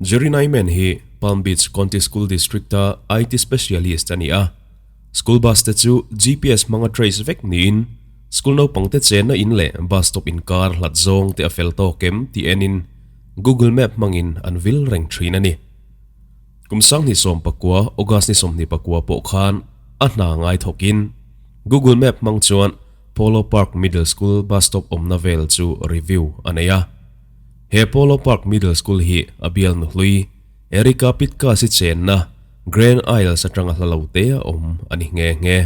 Jerry Nyman hi Palm Beach County School District-a IT Specialist a ni a. School bus te chu GPS hmanga trace vek niin school naupangte chenna in leh bus stop inkar hlat zawng te a fel tawk em tih enin Google Map hmangin an vil reng thin a ni. Kum sanghnih sawmpakua August ni sawmhnih pakua pawh khan a hna ngai thawkin Google Map hmang chuan Polo Park Middle School bus stop awmna vel chu review a nei a. He Polo Park Middle School hi a bial nuhlui Erica Pitkas-i chenna Grand Isles atanga hla lo te a awm a ni nghe nghe.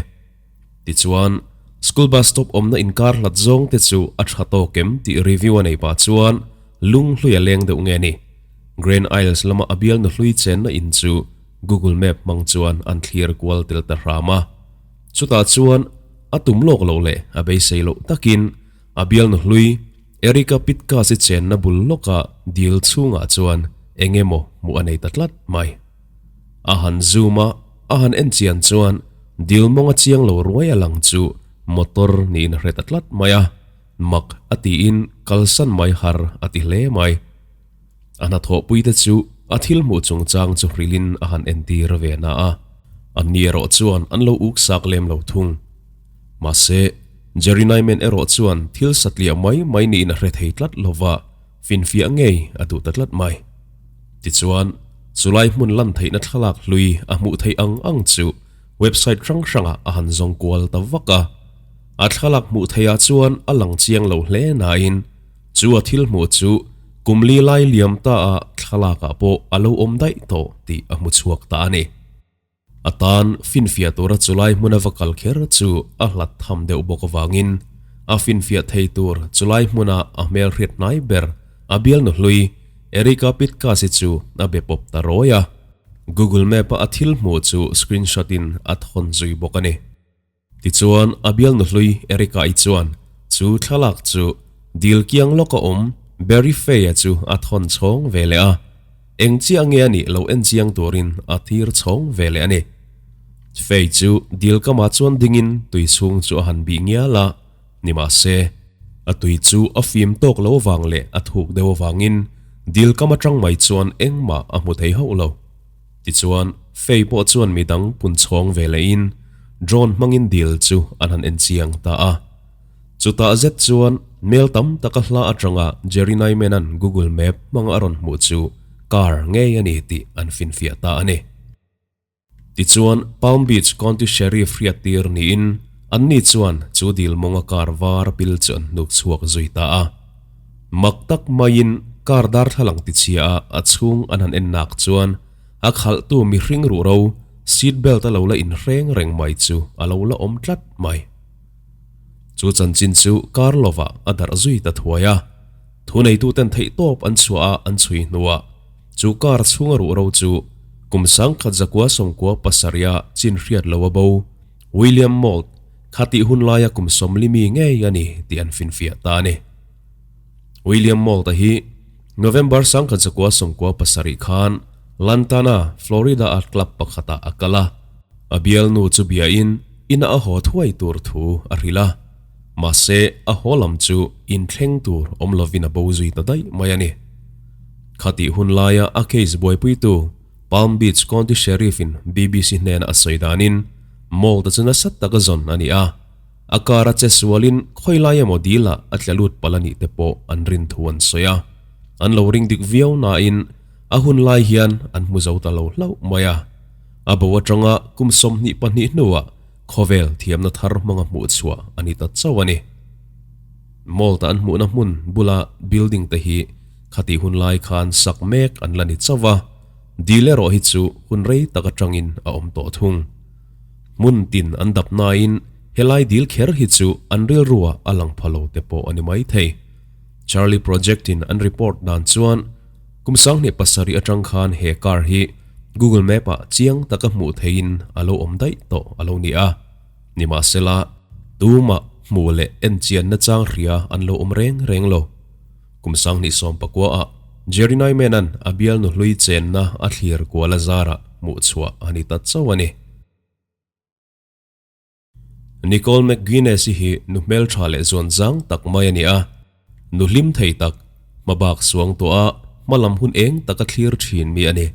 Tichuan, school bus stop awmna inkar hlat zawng te chu a tha tawk em tih review a nei pah chuan lung hlui a leng deuh nge ni. Grand Isles lama a bial nuhlui chenna in chu Google Map hmang chuan an thlir kual tel ta hram a. Chutah chuan a tum lawk loh leh a beisei loh takin a bial nuhlui Erica Pitkas-i chenna bul lawka dil chhungah chuan eng emaw hmuh a nei ta tlat mai. A han zoom a, a han en chian chuan dil mawnga chiang lo ruai a lang chu motor niin a hre ta tlat mai a, mak a tiin kalsan mai har a ti hle mai. A hnathawhpuite chu a thil hmuh chungchang chu hrilhin a han entir ve na a, anni erawh chuan an lo uk sak lem lo thung. Mahse, Jerry Nyman erawh chuan thil satliah mai mai niin a hre thei tlat lova, finfiah ngei a duh ta tlat mai. Tichuan, chulai hmun lan theihna thlalak hlui a hmuh theih ang ang chu website hrang hrangah a han zawng kual ta vak a. A thlalak hmuh theihah chuan a lang chiang lo hle nain, Chu a thil hmuh chu kum li lai liam ta a thlalakah pawh a lo awm daih tawh tih a hmu chhuak ta a ni. A tan finfiah tura chulai hmuna va kal kher chu a hlat tham deuh bawk avangin a finfiah thei tur chulai hmuna a hmel hriat hnai ber a bialnu hlui Erica Pitkas-i chu a be pawp ta rawi a. Google Map-a a thil hmuh chu screenshot in a thawn zui bawk a ni. Tichuan, a bialnu hlui Erica-i chuan chu thlalak chu dil kiang lawka awm Barry Fay-a chu a thawn chhawng ve leh a, eng chiah nge a nih lo en chiang turin a thir chhawng ve leh a ni. Fay chu dil kamah chuan dingin tui chhung chu a han bih ngial a, nimahse, a tui chu a fim tawk lo avang leh a thuk deuh avangin dil kam atang mai chuan engmah a hmu thei hauh lo. Tichuan, Fei pawh chuan midang pun chhawng ve lehin drone hmangin dil chu an han en chiang ta a. Chutah zet chuan mail tam taka hla atanga Jerry Nyman-a'n Google Map hmanga a rawn hmuh chu car ngei a ni tih an finfiah ta a ni. Tichuan, Palm Beach County Sheriff hriattir niin anni chuan chu dil mawnga car var pil chu an hnuk chhuak zui ta a. Mak tak maiin car darthlalang tichhia a a chhung an han en nak chuan a khalhtu mihring ruhro seat belt a lo la inhreng reng mai chu a lo la awm tlat mai. Chu chanchin chu car lovah a darh zui ta thuai a, thuneituten theihtawp an chhuah a an chhui hnuah chu car chhunga ruhro chu kum sangkhat zakua sawmkua pasarih a chin hriat lo a bo William Moult kha tih hun laia kum sawmli mi ngei a ni tih an finfiah ta a ni. William Moult-a hi November sangkhat zakua sawmkua pasarih khan Lantana, Florida-a club pakhatah a kal a. A bialnu chu biain ina a haw thuai tur thu a hrilh a, mahse a haw lam chu inthleng tur awm lovin a bo zui ta daih mai a ni. Khatih hun laia a case buaipuitu Palm Beach County Sheriff-in BBC hnena a sawi danin Mold-a chu nasa taka zawn a ni a, a car a che sualin khawi lai emaw dilah a tla lut palh a nih te pawh an rin thu an sawi a, an lo ring dik viau nain a hun lai hian an hmu zo ta lo hlauh mai a. A bo atanga kum 22 hnuah khawvel thiamna thar hmanga hmuh chhuah a ni ta chauh a ni. Mold-a an hmuhna hmun bula building te hi Khatih hun lai khan sak mek an la ni chauh a, dil erawh hi chu hun rei tak atangin a awm tawh thung. Hmun tin an dap nain helai dil kher hi chu an rilruah a lang pha lo te pawh a ni mai thei. Charlie Project in an report dan chuan kum 27 atang khan he car hi Google Map ah chiang taka hmuh theihin a lo awm daih tawh a lo ni a. Nimahsela, tumah hmuh leh enchian nachang hria an lo awm reng reng lo. Kum 2019 ah Jerry Nyman-a'n a bialnu hlui chenna a thlir kual a zarah hmuh chhuah a ni ta chauh a ni. Nicole McGuinness-i hi nu hmeltha leh zuan zang tak mai a ni a, nu hlim thei tak, hmabak suang tawh a hmalam hun eng taka thlir thin mi a ni.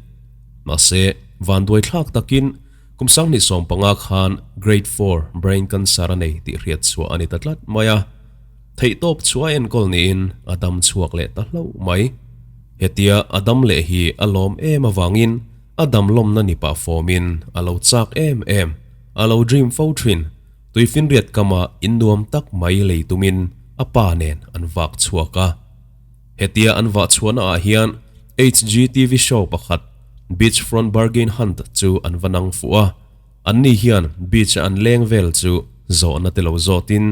Mahse, vanduai thlak takin kum 2015 khan Grade 4 brain cancer a nei tih hriat chhuah a ni ta tlat mai a. Theihtawp chhuah a enkawl niin a dam chhuak leh ta hlauh mai. Hetia a dam leh hi a lawm em avangin a dam lawmna ni pah fawmin a lo chak em em, a lo dream fo thin. Tuifinriat kama in nuam tak mai lei tumin a pa nen an vak chhuak a. Hetia an vah chhuahna ah hian HGTV show pakhat Beachfront Bargain Hunt chu an va nang fuh a. Anni hian beach a an leng vel chu zawhna te lo zawtin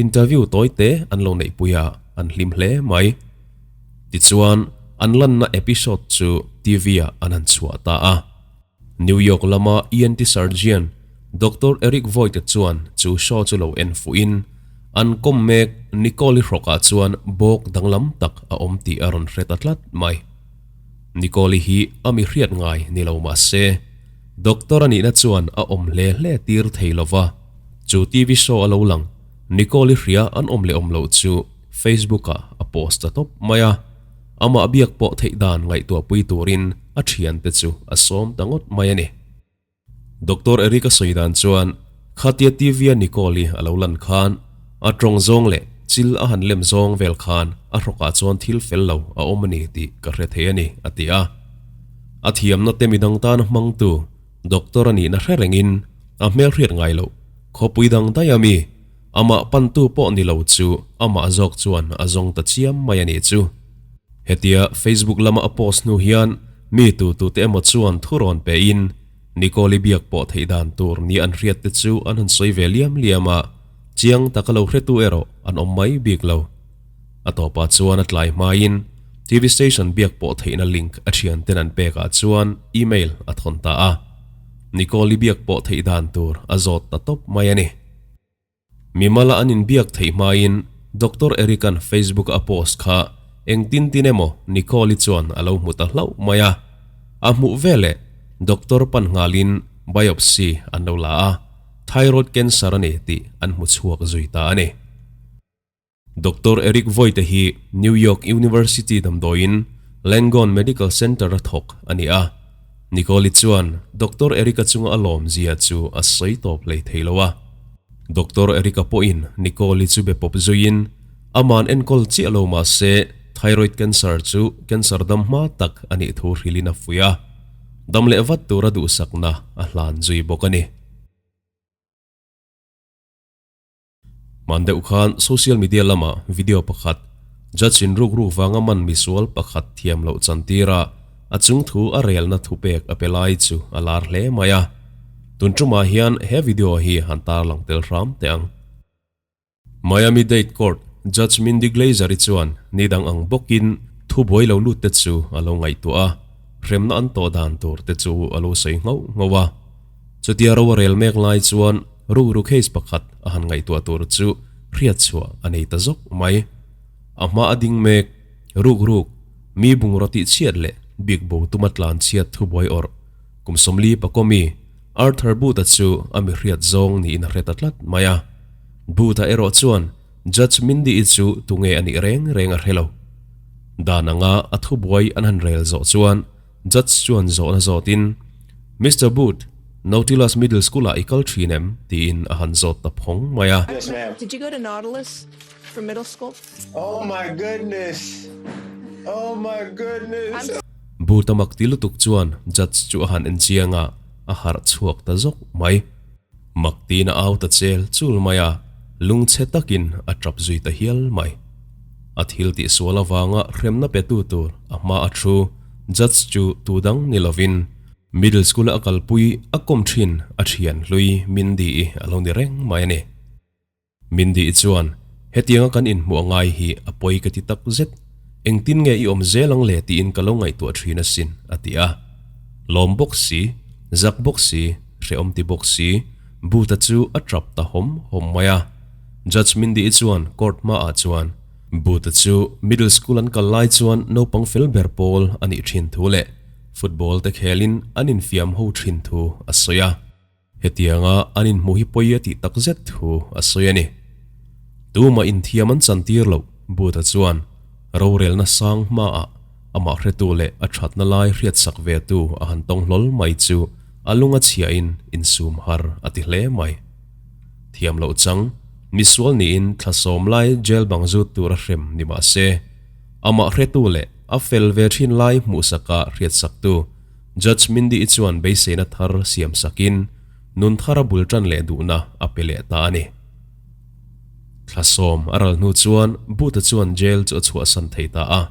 interview tawi te an lo neihpui a, an hlim hle mai. Tichuan, an lanna episode chu TV ah an han chhuah ta a. New York lama ENT surgeon Doctor Eric Voigt chuan chu show chu lo en fuhin, an kawm mek Nicole-i hrawkah chuan bawk danglam tak a awm tih a rawn hre ta tlat mai. Nicole-i hi a mi hriat ngai ni lo mah se, Doctor a nihna chuan a awm hle hle tir thei lo va, chu TV show a lo lang Nicole-i hria an awm leh awm loh chu Facebook-ah a post ta tawp mai a, amah biak pawh theih dan ngaihtuahpui turin a thiante chu a sawm ta ngawt mai a ni. Doctor Eric a sawi dan chuan khatia TV-a Nicole-i a lo lan khan a tawng zawng leh chil a han lem zawng vel khan a hrawkah chuan thil fel lo a awm a ni tih ka hre thei a ni, a ti a. A thiamna te midang tana hmangtu doctor a nihna hre rengin a hmelhriat ngai loh khawpui dang daih a mi, amah pantu pawh ni lo chu amah zawk chuan a zawng ta chiam mai a nih chu. Hetia Facebook lama a post hnu hian mi tu tute emaw chuan thu rawn pein Nicole-i biak pawh theih dan tur ni an hriat te chu an han sawi ve liam liam a, chiang taka lo hretu erawh an awm mai bik lo. A tawpah chuan a tlai hmain TV station biak pawh theihna link a thianten an pekah chuan email a thawn ta a. Nicole-i biak pawh theih dan tur a zawt ta tawp mai a ni. Mimala an inbiak theih hmain Doctor Eric-a'n Facebook-a a post kha engtin tin emaw Nicole-i chuan a lo hmu ta hlauh mai a. A hmuh veleh Doctor pan nghalin biopsy an lo la a, thyroid cancer a ni tih an hmu chhuak zui ta a ni. Doctor Eric Voigt-a hi New York University damdawiin Langone Medical Center-a thawk a ni a. Nicole-i chuan Doctor Eric-a chunga a lawmzia chu a sawi tawp hlei thei lo a. Doctor Eric-a pawhin Nicole-i chu be pawp zuiin, Aman enkawl chiah lo mah se thyroid cancer chu cancer dam hma tak a nih thu hrilhin a fuih a, dam leh vat tura duhsakna a hlan zui bawk a ni. Hman deuh khan social media lama video pakhat, judge in ruk ruk vanga man misual pakhat thiam loh chantira a chung thu a relna thupek a pe lai chu a lar hle mai a. Tun tumah hian he video hi han tarlang tel hram teh ang. Miami-Dade Court Judge Mindy Glazer-i chuan ni dang ang bawkin thu buai lo lut te chu a lo ngaihtuah a, hremna an tawh dan tur te chu a lo sawi nghauh nghauh a. Chutia ro a rel mek lai chuan rukru case pakhat a han ngaihtuah tur chu hriat chhuah a nei ta zawk mai. A hma a ding mek, ruk ruk, mi bungraw tih chhiat leh bik bo tuma tlan chhiat thubuai awrh kum 40 pakawmi Arthur Booth-a chu a mi hriat zawng niin a hre ta tlat mai a. Booth-a erawh chuan Judge Mindy-i chu tunge a nih reng reng a hre lo. Dan anga a thubuai an han rel zawh chuan Judge chuan zawhna zawtin, Mister Booth, Nautilus Middle School-ah i kal thin em? tiin a han zawt ta phawng mai a. Yes, ma'am. Did you go to Nautilus for middle school? Oh my goodness! Oh my goodness! Booth a mak ti lutuk chuan Judge chu a han en chiang a, a harh chhuak ta zawk mai. Mak tiin a au ta chel chul mai a, lungchhe takin a tap zui ta hial mai. A thil tih sual avanga hremna pe tu tur a hma a thu Judge chu tu dang ni lovin Middle School-a a kalpui a kawm thin a thian hlui Mindy-i a lo ni reng mai a ni. Mindy-i chuan, Hetianga kan inhmuh a ngai hi a pawi ka ti tak zet. Engtin nge i awm zel ang le tiin ka lo ngaihtuah thin asin, a ti a. Lawm bawk si, zak bawk si, hrehawm ti bawk si, Buta chu a tap ta hawm hawm mai a. Judge Mindy-i chuan court hmaah chuan, Buta chu middle school an kal lai chuan naupang fel ber pawl a nih thin thu leh football te khelin an infiam ho thin thu a sawi a. Hetianga an inhmuh hi pawi a tih tak zet thu a sawi a ni. Tumah inthiam an chantir loh, Buddha chuan rorelna sang hmaah amah hretu leh a thatna lai hriatsak ve tu a han tawng hlawl mai chu a lung a chhiahin insum har a ti hle mai. Thiam loh chang, misual niin thla sawm lai jail bang zut tur a hrem ni mah se, amah hretu leh a fel ve thin lai hmuhsaka hriatsaktu Judge Mindy-i chuan beiseina thar siamsakin nun thara bul tan leh duhna a pe leh ta a ni. Thla sawm a ral hnu chuan Buta chuan jail chu a chhuahsan thei ta a.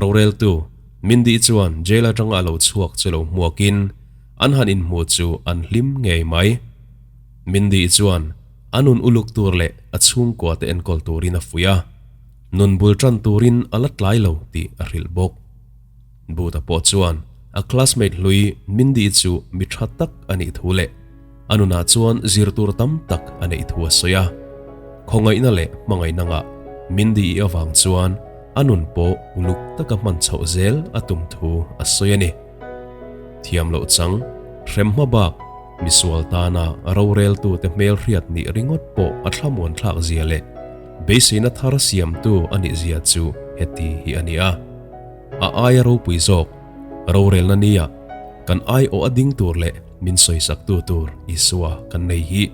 Roreltu, Mindy chuan jail atanga a lo chhuak chu lo hmuakin an han inhmu chu an hlim ngei mai. Mindy chuan a nun uluk tur leh a chhungkua te enkawl turin a fuih a, nun bul tan turin a la tlai lo tih a hrilh bawk. Buta pawh chuan a classmate hlui Mindy chu mi tha tak a nih thu leh a nunah chuan zir tur tam tak a neih thu a sawi a. Khawngaihna leh hmangaihna ngah Mindy-i avang chuan a nun pawh uluk taka hman chhoh zel a tum thu a sawi a ni. Thiam loh chang, hrem hma bak, misual tana roreltute hmelhriat nih ringawt pawh a thlamuan thlak zia leh beiseina thar siamtu a nih zia chu heti hi a ni a. A aia ropui zawk, rorelna nia kan aiawh a ding tur leh min sawisaktu tur Isua kan nei hi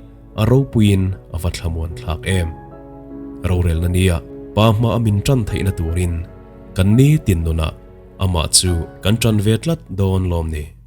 a ropuiin a va thlamuan thlak em. Rorelna nia Pa hma a min tan theihna turin kan ni tin nunah amah chu kan tan ve tlat dawn lawm ni.